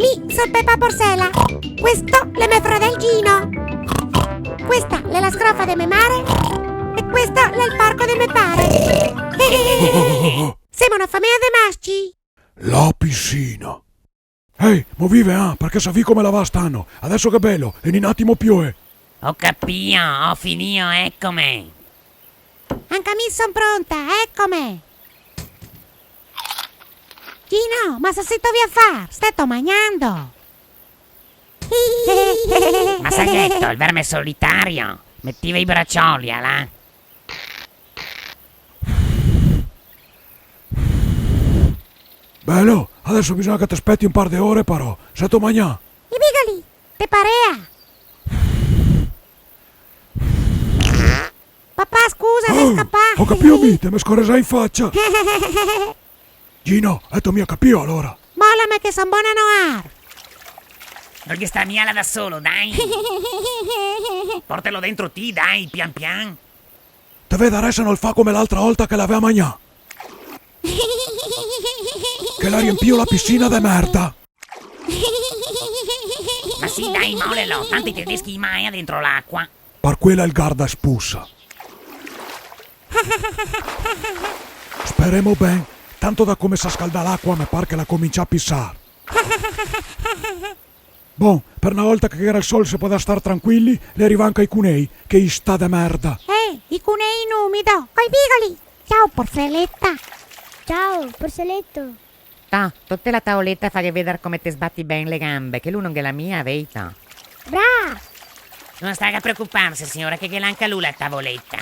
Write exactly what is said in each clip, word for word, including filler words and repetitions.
Mi so Pepa Porsela. Questo l'è me fradel Gino. Questa l'è la scrofa de me mare. E questo l'è el porco de me pare. Semo na famea de masci. La piscina. Ehi, movive, ah, parché savì come la va st'ano. Adeso che belo, e in un atimo piove. Ho capìo, ho finìo, eccome. Anca mi son pronta, eccome. Gino, ma sa sito via a far? Steto magnando. Ma sa gheto, el verme solitario. Metive i bracioli, alà. Belo, adeso bisogna che te speti un par de ore, però. Seto magnà? I bigoli, te parea? Papà, scusa, me scapà. Oh, ho capìo mi, te me scoresà in facia. Gino, eto mia capìo alora? Molame che son bona noar. No ghe sta mia là da solo, dai. Portelo dentro ti, dai, pian pian. Te vedarè se no el fa come l'altra olta che l'avea magnà. Che l'ha riempìo la piscina de merda. Ma sì, dai, molelo, tanto i tedeschi i maea dentro l'acua. Par quela el garda e spusa. Speremo ben, tanto da come s'ha scaldà l'acua me par che l'ha comincià a pisar. Bon, per na olta che ghe era el sol se podea star tranquili, l'è rivà anca i cunei, che istà de merda. Eh, i cunei in umido, coi bigoli. Ciao, Porseleta. Ciao, Porseleto. Ta, tote la taoleta faghe vedar come te sbati ben le gambe, che lu no ghe l'ha mia, veito. Bra! No sta a preocuparse, siora, che ghe l'ha anca lu la tavoleta.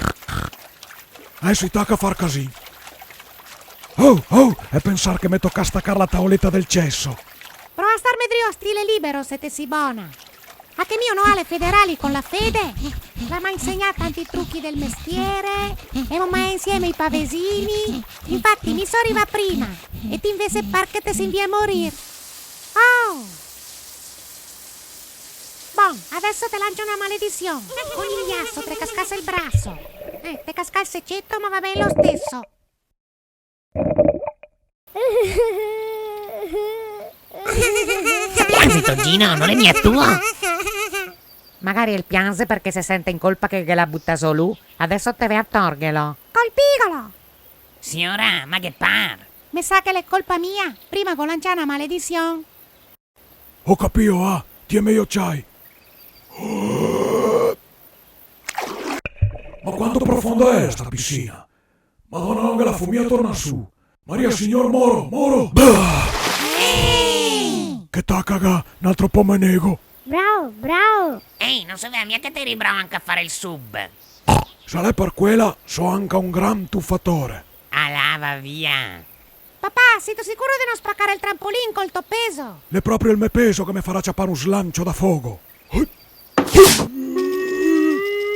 Adeso i taca a far casin. Oh, oh, e pensar che me toca stacar la taoleta del ceso. Prova a starme drio stile libero, se te si bona. A che mio noale federali con la fede, la m'ha insegnà tanti truchi del mestiere, emo maea insieme i pavesini, infati mi so rivà prima, e ti invese par che te si via a morir. Oh! Bon, adeso te lancio na maledision. Conigliaso, te cascase el braso. Eh, te casca el seceto, ma va ben lo steso. Pianxe, Togino, no l'è mia tuo! Magari el pianxe parché se sente in colpa che ghe l'ha butà zo lu, adeso te ve a torghelo. Col pigolo! Siora, ma ghe par? Me sa che l'è colpa mia, prima go lancià na maledision. Ho capìo, ah, ti e me i ociai. Ma quanto profonda è sta piscina? Madona, no ghe la fo mia tornar su. Maria Signor, moro, moro! Bah! Che ta cagà, n'altro po' me nego. Bravo, bravo! Ehi, no savea mia che te eri bravo anca a far el sub. Se l'è par quela, so anca un gran tufatore. Alà, va via. Papà, sito sicuro de no spacar el trampolin col to peso? L'è proprio el me peso che me farà ciapar un slancio da fogo.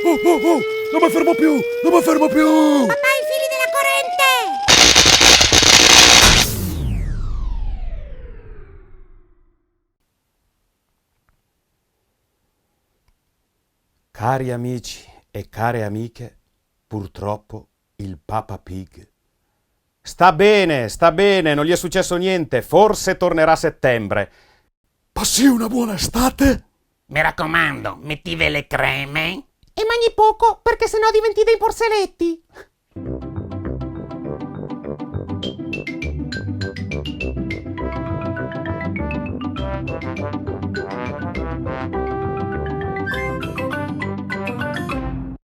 Oh, oh, oh, no me fermo più, no me fermo più! Papà, i fili dela corente! Cari amici e care amiche, purtroppo il Papa Pig... Sta bene, sta bene, non gli è successo niente, forse tornerà a settembre. Passì una buona estate. Me racomando, metive le creme. E magni poco, parché se no diventì dei porseleti.